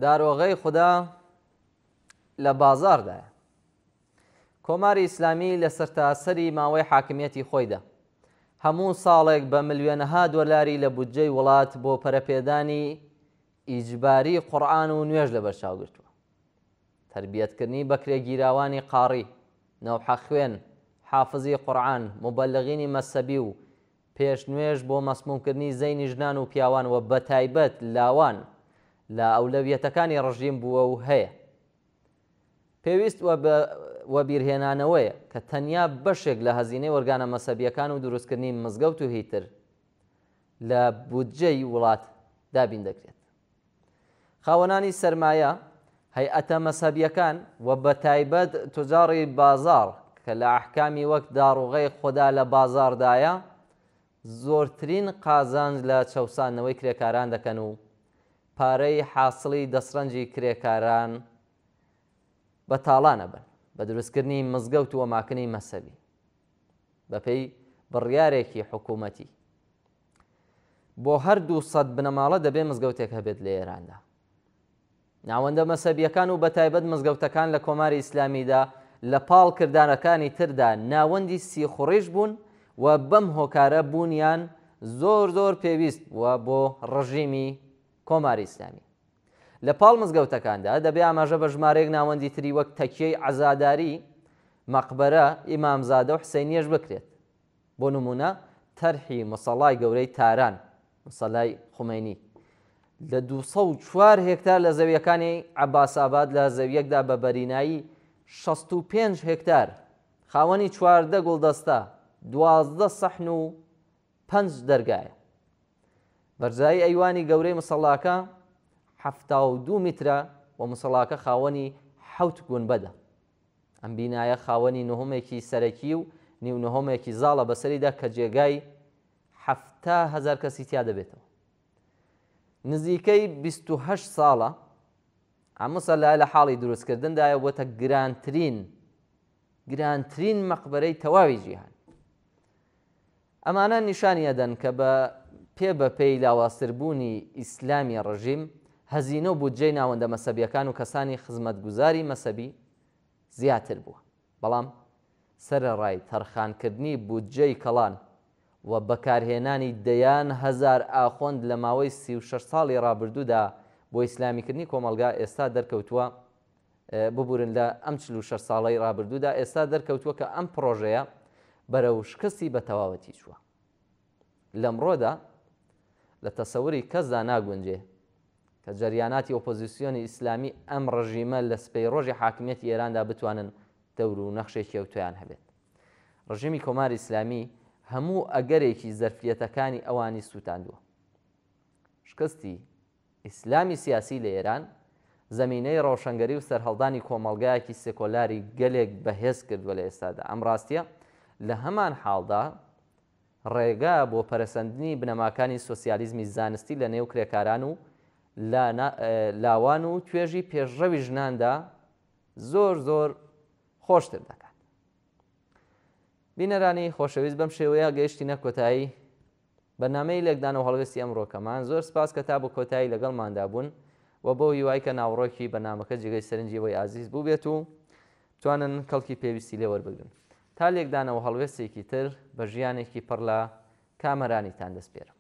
دارۆغەی خودا لە بازاڕدایە. کۆماری ئیسلامی لە سەرتاسەری ماوەی حاکمیەتی خۆیدا، هەموو ساڵێک بە ملیۆنەها دۆلاری لە بودجەی وڵات بۆ پەرەپێدانی ئیجباری قوڕئان و نوێژ لەبەرچاو گرتووە. تەربیەتکردنی بەکرێگیراوانی قاڕی، نەوحەخوێن، حافزی قوڕئان، موبەلغینی مەزهەبی و پێشنوێژ بۆ مەسمومکردنی زەینی ژنان و پیاوان و بەتایبەت لاوان لە ئەولەویەتەکانی ڕژیم بووە و هەیە. پێویست بە وەبیرهێنانەوەیە کە تەنیا بەشێک لە هەزینەی ئۆرگانە مەزهەبییەکان و دروستکردنی مزگەوت و هیتر لە بودجەی وڵات دابین دەکرێت. خاوەنانی سەرمایە، هەیئەتە مەزهەبییەکان و بەتایبەت توجاڕی بازاڕ کە لە ئەحکامی وەک داڕوغەی خودا لە بازاڕدایە، زۆرترین قازانج لە چەوساندنەوەی کرێکاران دەکەن و پارەی حاسڵی دەستڕەنجی کرێکاران بە تاڵان ئەبەن بە دروستکردنی مزگەوت و ئەماکنی مەزهەبی بەپێی بڕیارێکی حکوومەتی. بۆ هەر 200 بنەماڵە دەبێ مزگەوتێک هەبێت لە ئێراندا. ناوەندە مەزهەبییەکان و بەتایبەت مزگەوتەکان لە کۆماری ئیسلامیدا لە پاڵ کردارەکانی تردا ناوەندی سیخوڕیش بوون و بەم هۆکارە بوونیان زۆر زۆر پێویست بووە بۆ ڕژیمی کۆماری ئیسلامی. لە پاڵ مزگەوتەکاندا دەبێ ئاماژە بە ژمارەیەک ناوەندی تری وەک تەکیەی عەزاداری، مەقبەرە، ئیمامزادە و حسەینیەش بکرێت. بۆ نموونە تەرحی مسەڵای گەورەی تاران، مسەلای خومەینی، لە 204 هێکتار لە زەوییەکانی عەباسئاباد لە زەوییەکدا بە بەرینایی 65 هێکتار، خاوەنی 14 گوڵدەستە، 12 سەحن و پەنج دەرگایە. بەرزایی ئەیوانی گەورەی مسەڵاکە 72 میترە و مسەڵاکە خاوەنی حەوت گونبەدە. ئەم بینایە خاوەنی نهۆمێکی سەرەکی و نیو نهۆمێکی زاڵە بەسەریدا کە جێگای 70,000 کەسی تیا دەبێتەوە. نزیکەی 28 ساڵە ئەم مسەلایە لە حاڵی دروستکردندایە و بۆتە گرانترین گرانترین مەقبەرەی تەواوی جیهان. ئەمانە نیشانی ئەدەن کە بە پێ بە پێی لاوازتربوونی ئیسلامی ڕژیم، هەزینە و بودجەی ناوەندە مەسەبیەکان و کەسانی خزمەتگوزاری مەسەبی زیاتر بووە. بەڵام سەرەڕای تەرخانکردنی بودجەی کەڵان و بەکارهێنانی دەیان هەزار ئاخوند لە ماوەی 36 ساڵی ڕابردوودا بۆ ئیسلامیکردنی کۆمەڵگا ئێستا دەرکەوتووە ببورن لە ئەم 46 ساڵەی ڕابردوودا ئێستا دەرکەوتووە کە ئەم پڕۆژەیە بەرەو شکستی بە تەواوەتی چووە. لەمڕۆدا لە تەسەوری کەسدا ناگونجێ کە جەریاناتی ئۆپۆزیسیۆنی ئیسلامی ئەم ڕژیمە لە سپەی ڕۆژی حاکمیەتی ئێراندا بتوانن دەور و نەخشێکی ئەوتۆیان هەبێت. ڕژیمی کۆماری ئیسلامی هەموو ئەگەرێکی زەرفیەتەکانی ئەوانی سووتاندووە. شکستی ئیسلامی سیاسی لە ئێران، زەمینەی ڕەوشەنگەری و سەرهەڵدانی کۆمەڵگایەکی سێکۆلاری گەلێک بەهێز کردووە لە ئێستادا. ئەم ڕاستییە لە هەمان حاڵدا ڕێگا بۆ پەرەسەندنی بنەماکانی سۆسیالیزمی زانستی لە نێو کرێکاران و لاوان و توێژی پێشڕەوی ژناندا زۆر زۆر خۆشتر دەکات. بینەرانی خۆشەویست بەم شێوەیە گەیشتینە کۆتایی بەرنامەی لێکدانەوە هەڵوێستی ئەمڕۆکەمان، زۆر سپاس کە تا بۆ کۆتایی لەگەڵماندا بوون و بەو هیوای کە ناوەڕۆکی بەرنامەکە جێگەی سەرنجی ئێوەی ئازیز بووبێت و بتوانن کەڵکی پێویستی لێ وەربگرن. تا لێکدانەوە هەڵوێستێکی تر بە ژیانێکی پڕ لە کامەرانیتان دەسپێرم.